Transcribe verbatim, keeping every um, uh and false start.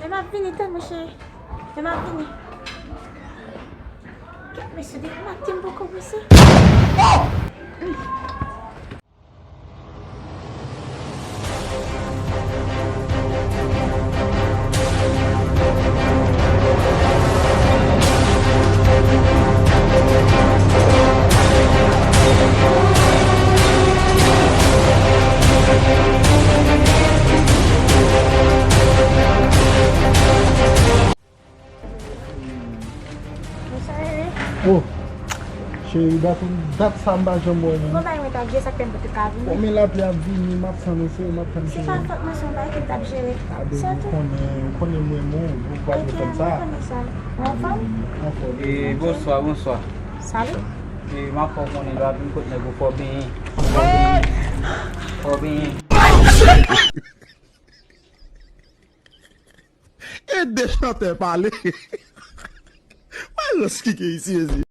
M ap vini, tann mwen, cheri. M ap vini. Kèt mesye, depi maten m poko brese. Mesye, Oh, cheri, dat, dat sa m pa janm wè menm. Bon, bay mwen ta vye, sa k fè m pote ka vini. Bon, men lapli ap vini, m ap tann ou, cheri, m ap tann cheri. Se pa fòt mwen, se yon bagay ki t ap jere. Abe, ou konnen, ou konnen mwen, mwen, ou pa t konn sa. Ou anfòm? Anfòm. E, bonswa, bonswa. Salut. E, m ap fè w konnen, lè w ap vin kot nèg ou, fò w benyen. Fò w benyen. E de chantè pale. Wè rans ki gen isi, mezye.